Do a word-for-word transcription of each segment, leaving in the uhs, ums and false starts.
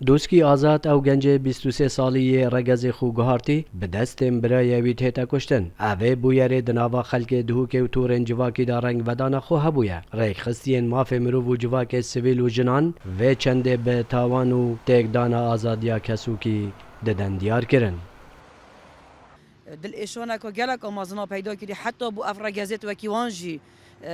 Doskî Azad ew gencê bîst û sê salî yê regezê xwe guhartî, bi destên birayê wî tête kuştin. Ev ê bûyerê di nava xelkê Duhokê û torên civakî de rengvedana xwe hebûye. Rêkxistiyên mafê mirov û civakê sivîl û jinan vê çendê bi tawan û têkdana azadiya kesokî didin diyar kirin. Dil êşaneka geleka mezina peyda kirî, heta bû ev regezêt wekî wan jî, e,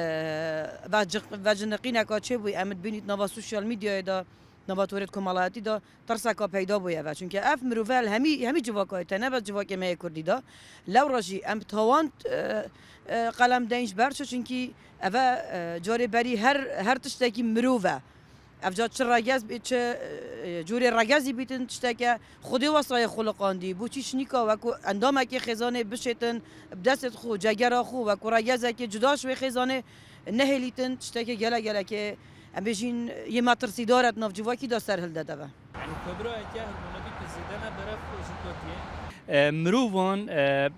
veciq-, veciniqîneka çêbûyî. Em dibînît nava sosyal medyayê de, nava torêt komelayetî de tirseka peyda bûye ve. Çunke ev mirove li hemî, hemî civaka ye, te ne bes civakê me yê kurdî de. Lewra jî em bi tawan, e, e, qelem deyn ji ber çi? Çunkî eve, e, carê berî her, her tiştekî mirov e. Ev ca çi regez bê, çi, e, curê regezî bîtin tişteke Xwedê wesayê xuliqandî. Bo çî şinîka wekû endamekê xêzanê bişêtin, bi destê xwe, cegera xwe, wekû regezekê cuda ji wê xêzanê nehêlîtin, tiştekê gelek gelekê, em bêjîn, yê metirsîdar e di nav civakî de ser hilde deve. Yanî kobra eke hormonatî tu zêde ne beref ji kotiyê. E, mirovan, e,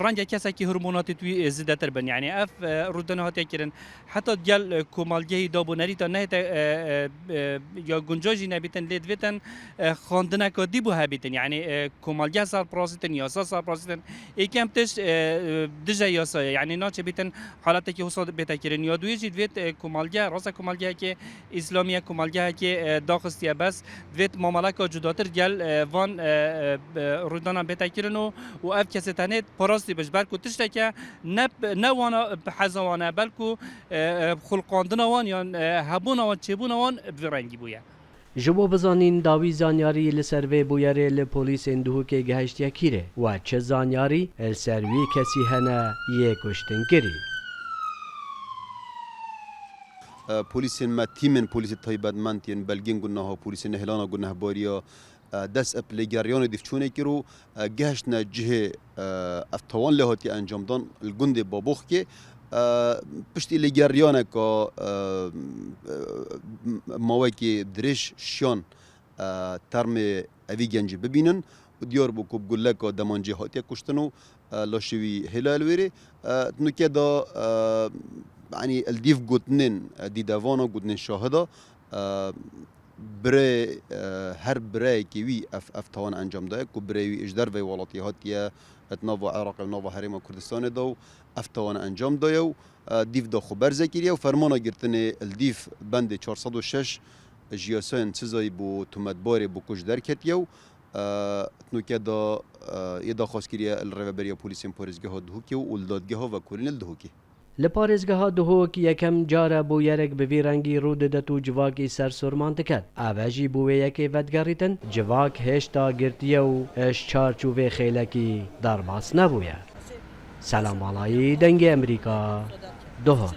renge kesekî hormonatî wî, e, zêdetir bin. Yanî ev, e, rûdine hatiye kirin. Heta gel, e, komelgehî dabo nerîta nehête, e, e, e, ya gunca jî nebîtin, lê divêtin, e, xwendineka dî bo hebîtin. Yanî, e, komelgeh serpirazîtin, yasa serpirazîtin. Êkem tişt, e, e, dije yasayê. Yanî naçe bîtin haletekî wisa bête kirin. Ya duyê jî divêt, e, komelgeh, rasa komelgehekê îslamî ye, komelgehekê, e, daxistiye bes. Divêt mamaleka cudatir gel, e, van, e, e, e, rûdanan bête kirin û, û ev kesê tenê parastî bi ji ber ku tişteke ne, ne wana bi heza wan e, belku, e, e, xulqandina wan yan, e, hebûna wan, çêbûna wan bi vî rengî bûye. Ji bo bizanîn dawî zanyarî li ser vê bûyerê li polîsên Duhokê gehiştiye kîrê we çi zanyarî li ser wî kesî hene yê kuştin kirî. E, polîsên me, tîmên polîsê taybetmend yên belgên guneha, polîsên nehêlana gunehbariya, e, dest ep lêgeriyanê dîvçûnê kir û, e, gehiştine cihê, e, ev tawan lê hatiye encamdan li gundê Baboxkê. E, piştî lêgeriyaneka, e, e, mawekê dirêj şiyan, e, termê evî gencî bibînin û diyar bû ku bi guleka demancê hatiye kuştin û, e, laşê wî hêla li wêrê. E, di nûke de, e, yanî li dîv gotinên, e, dîdevana, gotinên şahida, e, birê, e, her birayekî wî ev, ev tawan encam daye ku birê wî ji derveyî welatî hatiye, di nava Iraqê û nava Herêma Kurdistanê de û ev tawan encam daye û, e, dîv da xwe berze kiriye û fermana girtinê li dîv bendê çar sed û şeş ji yasayên sizayî bo tometbarê bo kuj derketiye û, e, di nûke de, e, yê daxwaz kiriye li Rêveberiya Polîsên Parêzgeha Duhokê û li dadgeha vekolînê li Duhokê. Li parêzgeha Duhok yekem car e bûyerek bi vî rengî rû didet û civakî ser sorman diket. Ev e jî bo wê yekê vedigerîtin, civak hêşta girtiye û ji çarçovê xêlekî derbas nebûye. Selam Balayî, Dengê Emerîka, Duhok.